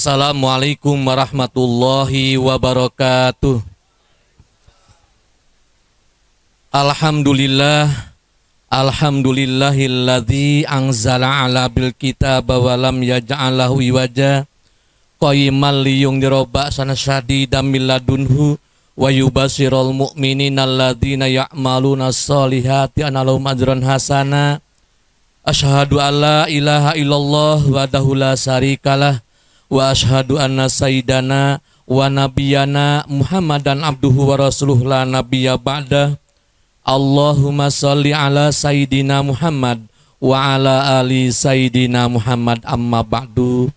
Assalamualaikum warahmatullahi wabarakatuh. Alhamdulillah. Alhamdulillahilladzi anzala ala bil kitaba wa lam yaj'alahu iwaja qayyiman liyundzira ba'san syadidan min ladunhu wa yubasyiral mu'minina alladzina ya'maluna sholihati anna lahum ajran hasana. Asyhadu alla ilaha illallah wahdahu la syarikalah wa asyhadu anna sayyidana wa nabiyana Muhammadan abduhu wa rasuluhu la nabiyya ba'da. Allahumma sholli ala sayyidina Muhammad wa ala ali sayyidina Muhammad, amma ba'du.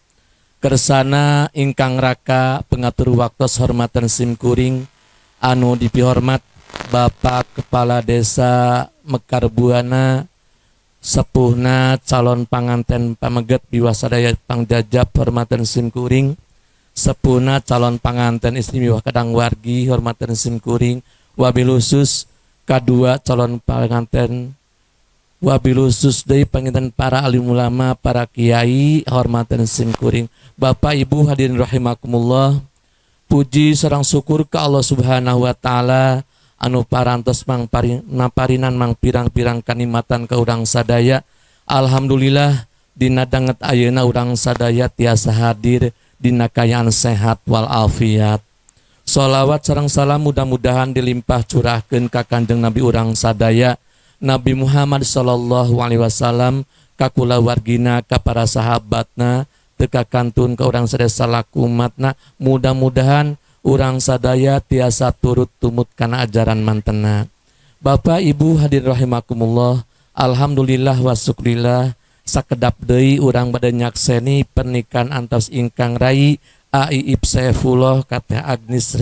Kersana ingkang raka pengatur waktos, hormatan simkuring, anu dipihormat Bapak Kepala Desa Mekar Buana, sepuhna calon panganten pameget biwah sadaya pangjajab, hormatan simkuring, sepuhna calon panganten istri miwah kadang wargi, hormatan simkuring, wabil khusus kadua calon panganten, wabil khusus deui panginten para alim ulama, para kiai, hormatan simkuring, Bapak Ibu hadirin rahimakumullah. Puji sareng syukur ka Allah Subhanahu wa taala anu parantos mangparinan mangpirang-pirang kanikmatan ka urang sadaya. Alhamdulillah, dina danget ayeuna urang sadaya tiasa hadir dina kaayaan sehat wal afiat. Sholawat sareng salam mudah-mudahan dilimpah curahkeun ka Kanjeng Nabi urang sadaya, Nabi Muhammad sallallahu alaihi wasallam, ka kulawargina, ka para sahabatna, teu kantun ka urang sadaya salaku umatna. Mudah-mudahan urang sadaya tiasa turut tumut kana ajaran mantena. Bapak Ibu hadir rahimakumullah, alhamdulillah wa syukrillah, sakedap deui urang bade nyakseni pernikahan antos ingkang rai Iip Saifullah ka Teh Agnes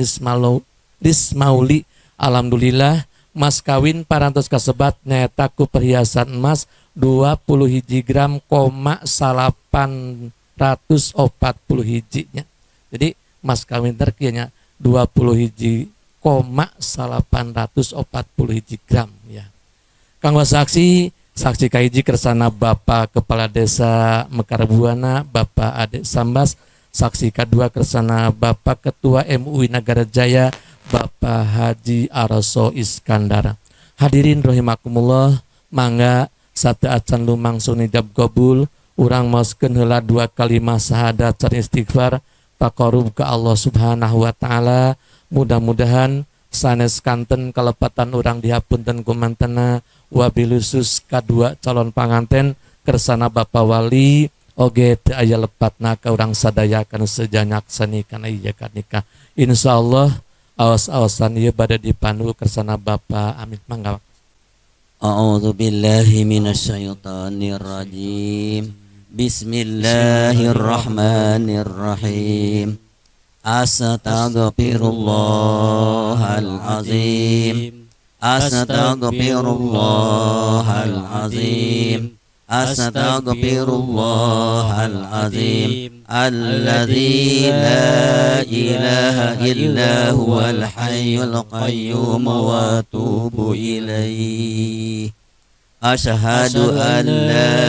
Rismauli. Alhamdulillah, mas kawin parantos kasebat nyaeta ku perhiasan emas 20 hiji gram koma 841 hijinya. Jadi mas kawin terkianya 20 hiji koma 840 hiji gram ya. Kang saksi, saksi kahiji kersana Bapak Kepala Desa Mekarbuana, Bapak Ade Sambas, saksi kedua kersana Bapak Ketua MUI Nagara Jaya, Bapak Haji Aroso Iskandar. Hadirin rahimakumullah, mangga sateuacan lumangsung ijab kabul, urang maoskeun heula dua kalimat syahadat sareng istighfar, taqarrub ke Allah Subhanahu wa taala. Mudah-mudahan sanes kanten kalepatan urang dihapunten ku mantena, wabil khusus kadua calon panganten, kersana Bapak Wali oge teu aya lepatna ka urang sadaya kana sejanyak seni kana ieu nikah. Insyaallah aos-aosan ieu bade dipandu kersana Bapak. Amin, mangga. أعوذ بالله من الشيطان الرجيم. بسم الله الرحمن الرحيم. أستغفر الله العظيم. أستغفر الله العظيم. أستغفر الله العظيم الذي لا إله إلا هو الحي القيوم وأتوب إليه. أشهد أن لا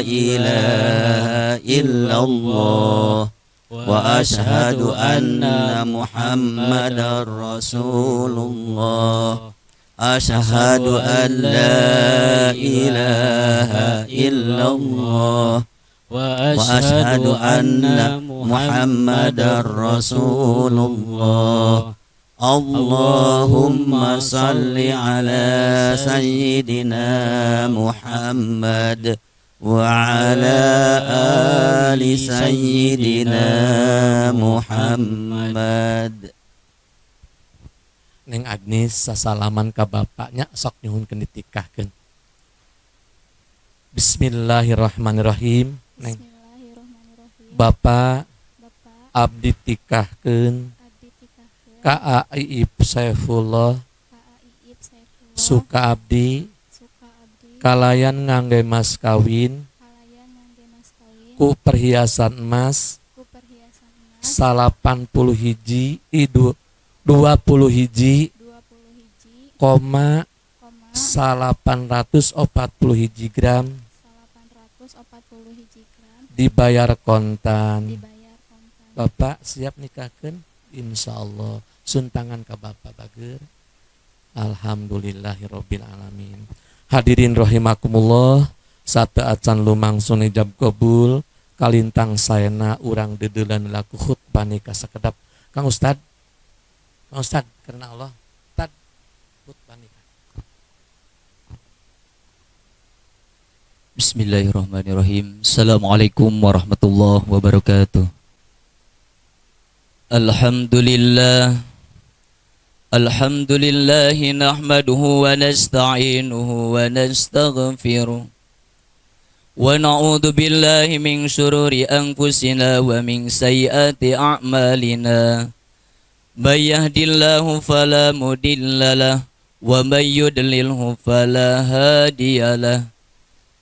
إله إلا الله وأشهد أن محمدا رسول الله. أشهد أن لا إله إلا الله وأشهد أن محمدا رسول الله. اللهم صل على سيدنا محمد وعلى آل سيدنا محمد. Neng Agnes sasalaman ka bapaknya, sok nyuhunkeun ditikahkeun. Bismillahirrahmanirrahim. Neng. Bismillahirrahmanirrahim. Bapak, Bapak, abdi tikahkeun abdi tikahkeun ka Iip Saifullah ka Iip Saifullah suka abdi suka abdi kalayan ngangge mas kawin kalayan ngangge mas kawin ku perhiasan emas ku perhiasan emas 81 idu 20 hiji 20 hiji koma koma 841 gram 841 hiji gram dibayar kontan. Dibayar kontan. Bapak siap nikahkeun? Insyaallah. Suntangan ka bapak, bager. Alhamdulillahirabbil alamin. Hadirin rahimakumullah, sateuacan lumangsun ijab kabul, kalintang saena urang dedeulan laku khutbah nikah sakedap. Kang Ustad, Kang Ustad, karena Allah, tad khutbah nikah. Bismillahirrahmanirrahim. Assalamualaikum warahmatullahi wabarakatuh. Alhamdulillah. Alhamdulillah nahmaduhu wa nasta'inuhu wa nastaghfiruh. Wa na'udzu billahi min syururi anfusina wa min sayyiati a'malina. May yahdihillahu fala mudilla lahu wa may yudlilhu fala hadiyalah.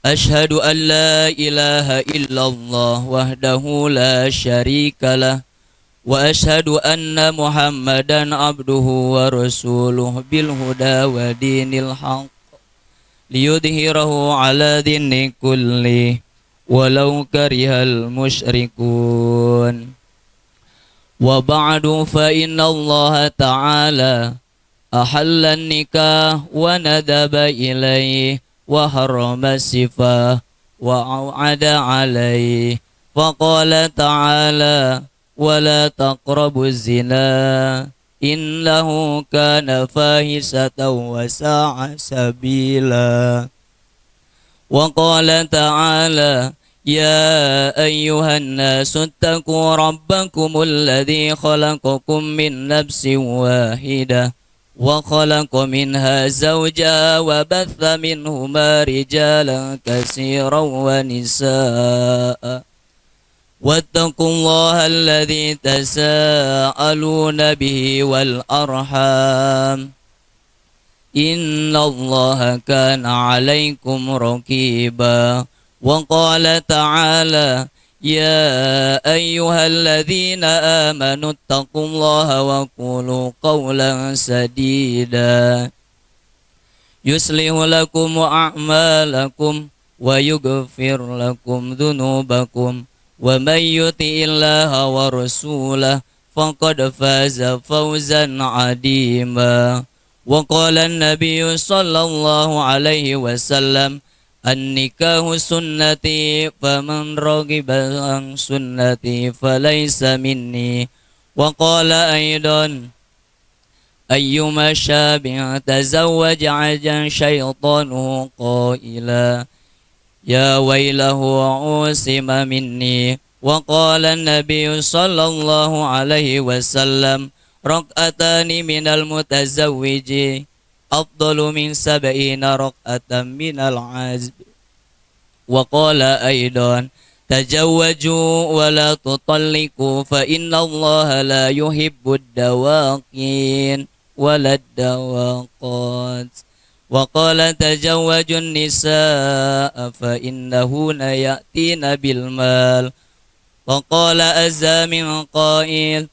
Ashhadu an la ilaha illallah wahdahu la syarika lah wa ashhadu anna Muhammadan abduhu wa rasuluh bil huda wa dinil haqq liyudhhirahu ala dini kulli walau karihal musyrikun. Wa ba'du, fa inna Allah ta'ala ahalla nikah wa nadaba ilaihi wa harrama sifah wa au'ada alaihi. Faqala ta'ala wa la taqrabu zina innahu kana fahisatan wa sa'a sabila. Wa qala ta'ala ya ayyuhan nasu ittaqu rabbakumul ladzi khalaqakum min nafsin wahidah wa khalaqa minha zawjaha wa batha minhuma rijalan katsiran wa nisaa. Wattaqullaha alladzi tasaaluna bihi wal arham innallaha kana 'alaikum raqiba. Wa qala ta'ala ya ayyuhalladzina amanu ittaqullaha wa qulu qawlan sadida yuslihu lakum a'malakum wa yughfir lakum dzunubakum wa may yuti'illaha wa rasulahu faqad faza fawzan 'adima. Wa qala an-nabiyyu sallallahu alaihi wasallam an-nikahu sunnati faman raghiba an sunnati falaysa minni. Wa qala aidan ayyuma syabin tazawwaja 'ajan syaitanuhu qaila ya wailahu usima minni. Wa qala an-nabiyyu sallallahu alaihi wasallam rak'atani minal mutazawwiji afdalu min sab'ina rak'atan minal azb. Wa qala aidan tajawwaju wa la tutalliqu fa inna Allaha la yuhibbud dawaqin wa lad dawaqat. Wa qala tajawwajun nisaa fa innahunna ya'tina bil mal. Wa qala azza min qa'il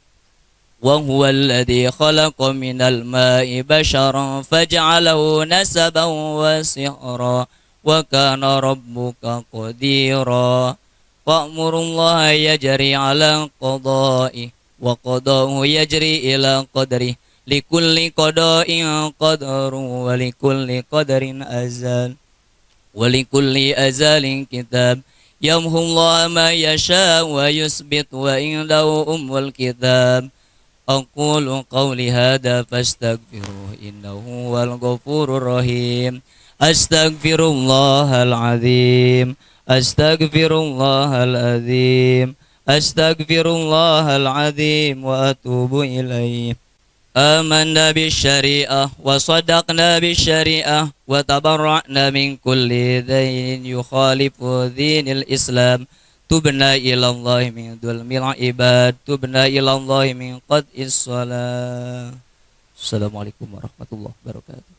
wa huwa alladhi khalaqa minal ma'i basharan faj'alahu nasaban wa sihra wa kana rabbuka qadira. Fa'murullaha yajri 'ala qada'i wa qada'uhu yajri ila qadri likulli qada'in qadaru wa likulli qadarin azal wa likulli azalin kitab. Yamhu Allah ma yasha wa yusbit wa indahu ummul kitab. Aqulu qawli hadha fastaghfiruh innahu huwal ghafurur rahim. Astaghfirullahal azim, astaghfirullahal azim, astaghfirullahal azim wa atubu ilaih. Amanna bisyariah wa sadaqna bisyariah wa tabarra'na min kulli dhain yukhalifu dinil Islam. Tubna ila Allah min dhulmil ibad, tubna ila Allah min qad'is salah. Assalamualaikum warahmatullahi wabarakatuh.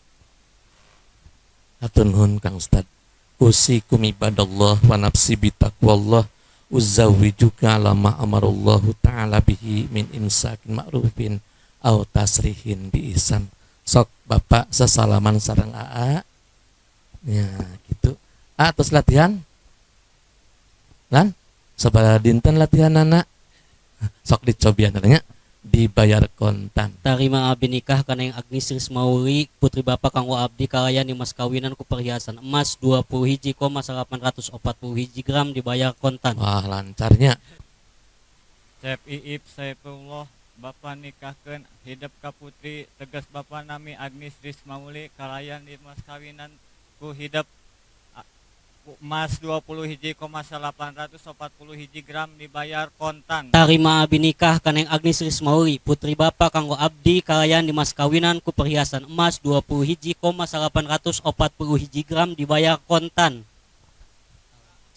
Hatur nuhun Kang Ustad. Usikum ibadallah wa nafsi bitaqwallah uzawwijuka ala ma amarallahu ta'ala bihi min imsakin ma'rufin au tasrihin bi ihsan. Sok bapak sesalaman sareng AA. Ya gitu. A terus latihan. Lan sabaraha dinten latihan anak? Sok dicobian nya dibayar kontan. Tarima abdi nikah kana yang Agnes Rismauli putri bapak kanggo abdi kalayan di mas kawinan ku perhiasan emas 21,841 gram dibayar kontan. Wah lancarnya. Cep Iip Saifullah bapak nikahkeun hidep ka putri tegas bapak nami Agnes Rismauli kalayan di mas kawinan ku hidep emas 21,841 gram dibayar kontan. Tarima abdi nikah kana yang Agnes Rismauli putri bapak kanggo abdi kalayan di mas kawinan ku perhiasan emas 21,841 gram dibayar kontan.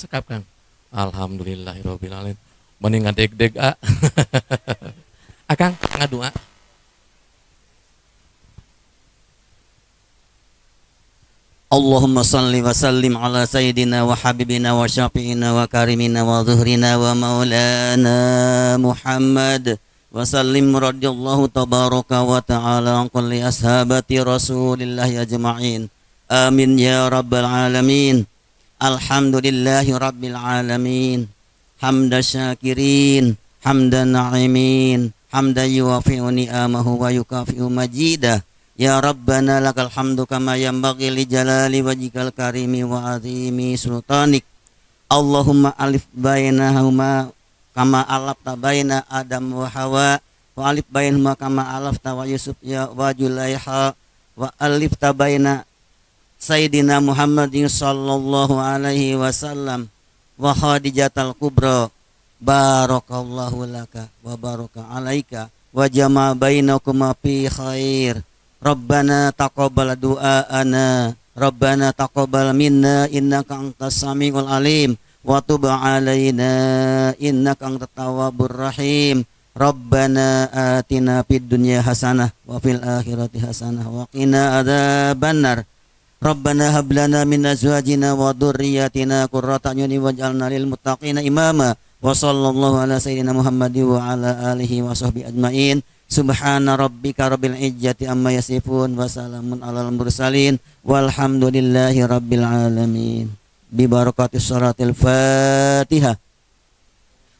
Cekap Kang. Alhamdulillahirabbil alamin. Mending ngadeg-deg a. Akang ngadua. Allahumma salli wa sallim ala sayyidina wa habibina wa syafi'ina wa karimina wa zuhrina wa maulana Muhammad wa sallim radhiyallahu tabaraka wa ta'ala an kulli ashabati rasulillahi ajma'in. Amin ya rabbal alamin. Alhamdulillahi rabbil alamin. Hamda syakirin, hamda na'imin, hamda yuwafi'u ni'amahu wa yukafi'u majidah. Ya Rabbana lakal hamdu kama yanbaghi li jalali wajhikal karimi wa azimi sultanik. Allahumma alif bainahuma kama alafta baina Adam wa Hawa, wa alif bainahuma kama alafta wa Yusuf ya wa Julaiha, wa alifta baina Sayyidina Muhammadin sallallahu alaihi wasallam wa Khadijatal Kubra. Barakallahu laka wa baraka alaika wa jama bainakuma fi khair. Rabbana taqabbal du'aana, Rabbana taqabbal minna innaka antas samiul alim wa tub alaina innaka antat tawwabur rahim. Rabbana atina fid dunya hasanah wa fil akhirati hasanah wa qina adzabannar. Rabbana hab lana min azwajina wa dhurriyyatina qurrata a'yunin waj'alna lil muttaqina imama. Wa sallallahu ala sayyidina Muhammadin wa ala alihi wa sahbihi ajmain. Subhana rabbika rabbil izzati amma yasifun wa salamun alal mursalin walhamdulillahi rabbil alamin. Bi barakati salatil Fatihah.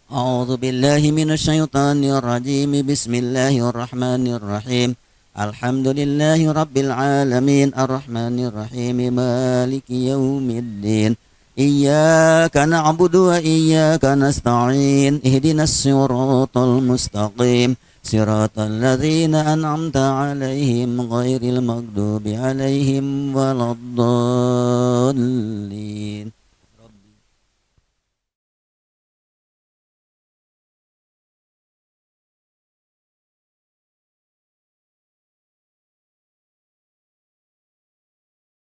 A'udzu billahi minasyaitonir rajim. Bismillahirrahmanirrahim. Alhamdulillahi rabbil alamin arrahmanir rahim maliki yaumiddin. Iyyaka na'budu wa iyyaka nasta'in. Ihdinas siratal mustaqim. Siratal ladzina an'amta 'alaihim ghairil maghdubi 'alaihim waladdallin.